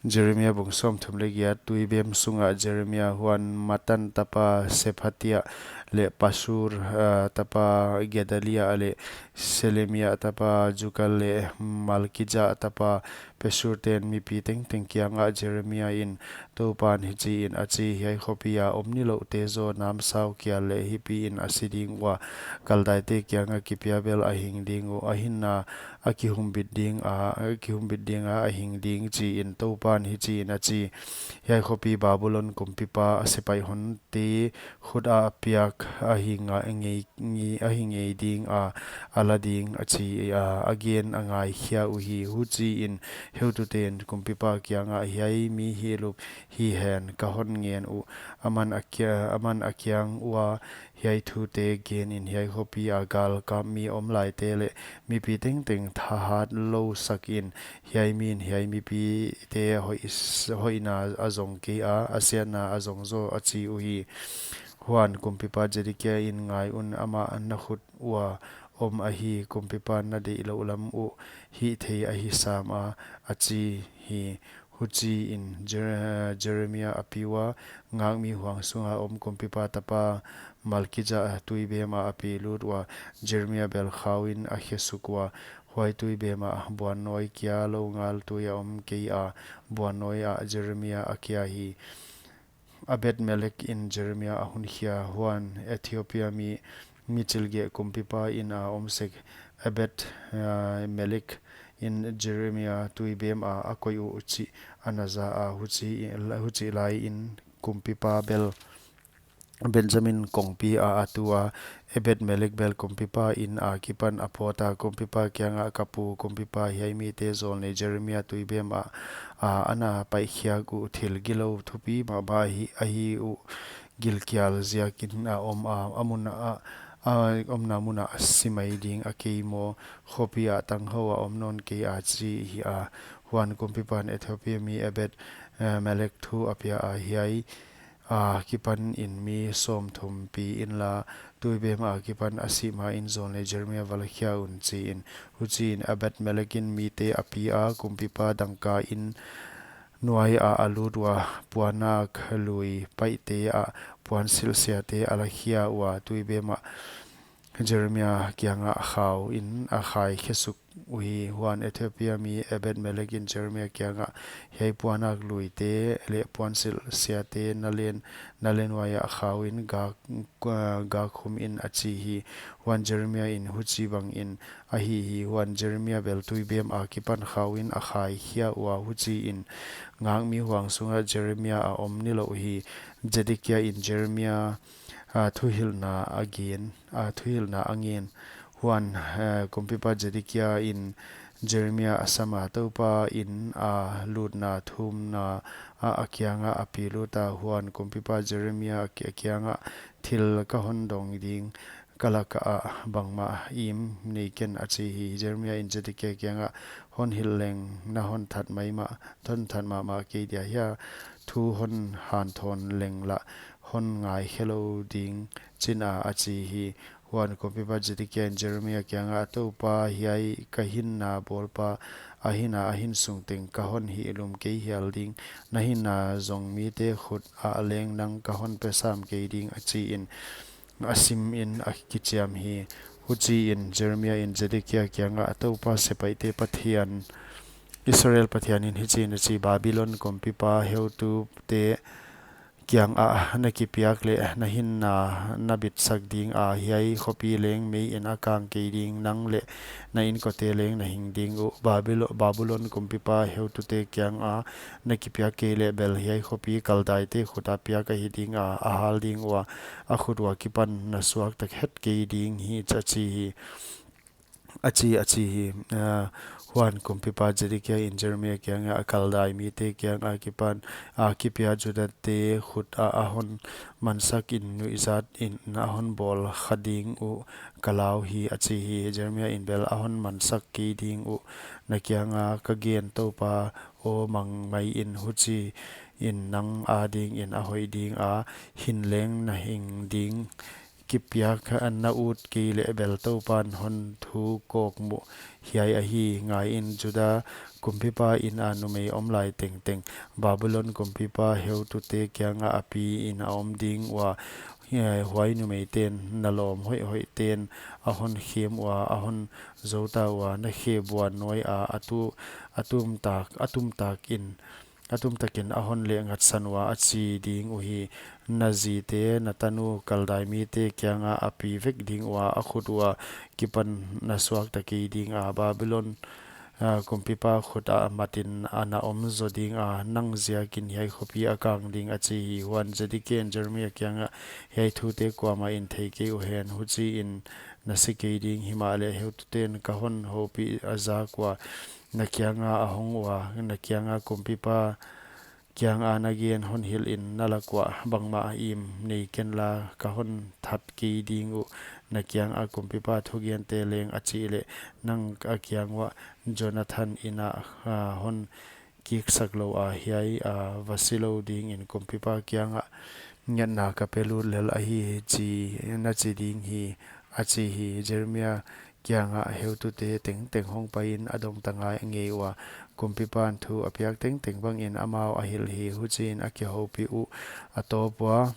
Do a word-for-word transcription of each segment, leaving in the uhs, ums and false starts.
Jeremia bung sawmthum leh giat. Tuibem sungah Jeremia, huan Matan tapa Sephatia leh Pasur, ah, tapa Gedalia leh Selemia tapa Jukal leh Malkija tapa Pashur ten mipi tengteng kiangah Jeremia in Toupan hichiin a chi: Hiai khopi a om nilouhte zaw namsau kial leh hipiin a si ding ua, Kaldaite kianga kipia bel a hing ding uh, a hinna a kihumbit ding a, a kihumbit dinga a hing ding, chiin Toupan hichiin a chi: Hiai khopi Babulon kumpipa a sepaih honte khut ah a piak ahi nga-, ngei, ngei, ahi ngei ding a, a la ding, a chi a, a gen a ngaikhia uhi. Huchiin heutute'n kumpipa kiangah, Hiai mi hihlup hi hen, ka hon ngen uh, aman a kia-, aman a kiang ua hiai thute genin, hiai khopi a galkap mi omlaite leh mipi tengteng thahat lou sakin, hiai min hiai mipite hoih s-, hoihna a zong kei a, a siatna a zong zaw, a chi uhi. Huan kumpipa Zedekia in, Ngai un, amah na khut ua om ahi, kumpipa na deihlouh lam uh hihthei ahi sam a, a chi hi. Huchiin Jer-, Jeremia a pi ua, ngakmi huang sunga om kumpipa tapa Malkija tuibem ah a pi lut ua, Jeremia bel khauin a khe suk ua, huai tuibem ah buannawi kia lou ngal tui a om kei a, buannawi ah Jeremia a kia hi. Abed Melek in Jeremia a honkhia. Huan Ethiopia mi, mi chilgeh kumpipa in a om sek Abed, ah, Melek in Jeremia tuibem a a koih uh chih a na za a, huchi, huchih laiin kumpipa bel Benjamin kongpi ah a tu a, Ebed Melek bel kumpipa in akipan a pawt a, kumpipa kiangah, Ka pu kumpipa, hiai mite zawlnei Jeremia tuibem ah, ah, ana paihkhiak uh thil gilou thupi mahmah ahi, ahi uh, gilkial ziakin a om a, a mun a, a omna mun ah si mai ding a kei maw, khopi ah tanghou a om nawn kei a, chi hi a. Huan kumpipan Ethiopia mi Ebed, eh, Melek thu a pia a, Hiai akipanin mi sawmthum pi inla, tuibem akipan a sih main zawlnei Jeremia va la khia un, chiin. Huchiin Ebed Melek in mite a pi a, kumpipa dangkain nuai ah a lut ua, puanak lui paihte ah puansilh siate a la khia ua, tuibem ah Jeremia kiangah khauin a khai khe suk uhi. Huan Ethiopia mi Ebed Melek in Jeremia kiangah, Hiai puanak luite leh puansilh siate na len, na len nuai ah khauin gak, ah, gak khum in, a chi hi. Huan Jeremia in, Huchibangin ahi hi. Huan Jeremia bel tuibem akipan khauin a khai khia ua, huchiin ngakmi huang sungah Jeremia a om nilouh hi. Zedekia in Jeremia, ah, thuhilhna a gen, ah, thuhilhna a ngen. Huan, eh, kumpipa Zedekia in Jeremia a sam a, Toupa in a lutna thumna ah a kiangah a pi lut a. Huan kumpipa Jeremia a ki-, a kiangah, Thil ka hon dong ding ka lak ah bangmah im nei ken, a chi hi. Jeremia in Zedekia kiangah, Hon hilh leng na hon that maimah, hon that mahmah kei dia hia? Thu hon hanthawn leng lah hon ngai khe lou ding chin a, a chi hi. Huan kumpipa Zedekia in Jeremia kiangah, Toupa, hiai ka hinna bawlpa, a hinna a hin sung teng ka hon hihlum kei hial ding, na hinna zong mite khut ah leng nang ka hon pe sam kei ding, a chiin a simin a kichiam hi. Huchiin Jeremia in Zedekia kiangah, Toupa sepaihte Pathian, Israel Pathian in hichiin a chi, Babylon kumpipa heutute kiangah na kipiak leh na hinna na bitsak ding a, hiai khopi leng meiin a kang kei ding, nang leh na inkote leng na hing ding uh. Babilo-, Babulon kumpipa heutute kianga na kipiak kei leh bel hiai khopi Kaldaite khut a piak ahi ding a, a hal ding ua, a khut ua kipan na suakta het kei ding hi, a chi hi. A chi, a chi hi. Ah, huan kumpipa Zedekia in Jeremia kiangah, Kaldai mite kianga kipan, a kipia Judate khut ah a hon mansak in nuihzat in a hon bawl kha ding uh ka lau hi, a chi hi. Jeremia in bel, A hon mansak kei ding uh na kianga ka gen Toupa aw, mang maiin, huchiin nang adingin a hoih ding a, hin leng na hing ding, kipiak na ut kei leh bel Toupan hon thu kawkmuh hiai ahi. Ngaiin, Juda kumpipa ina numei omlai tengteng Babulon kumpipa heutute kianga a piin a om ding ua, huai numeiten na lawm hoihhoihte'n a hon khem ua, a hon zouta ua, na khe buan nuaia a tu a tumtak a tumtakin a tumtakin a hon lehngatsan ua, a chi ding uhi. Na zite, na tanu Kaldai mite kianga a pi vek ding ua, a khut ua kipan na suakta kei dinga, Babulon kumpipa khut ah matin a na om zaw dinga, nang ziakin hiai khopi a kang ding, a chi hi. Huan Zedekiain Jeremia kiangah, Hiai thute kuamahin thei kei uhen, huchiin na si kei ding. Himahleh heututen ka hon houpih a zak ua, na kianga a hong ua, na kianga kumpipa kianga na gen hon hilhin, na lak uah bangmah im nei kenla, ka hon that kei ding uh. Na kianga kumpipa thugente leng a chih leh, nang a kiang uah Jonathan ina hon kiksak loua, hiai a va si lou dingin kumpipa kiangah ngetna ka pe lut lel ahi, chi na chi ding hi, a chi hi. Jeremia kiangah heutute tengteng hongpaiin a dongta ngei ua, kumpipan thu a piak tengteng bangin amau a hilh hi. Huchiin a kihoupih uh a tawp ua,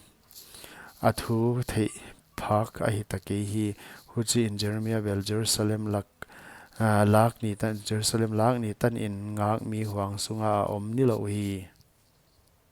a thu theih phak a hita kei hi. Huchiin Jeremia bel Jerusalem lak, ah, lak ni tan, Jerusalem lak ni tanin ngakmi huang sunga a om nilouh hi.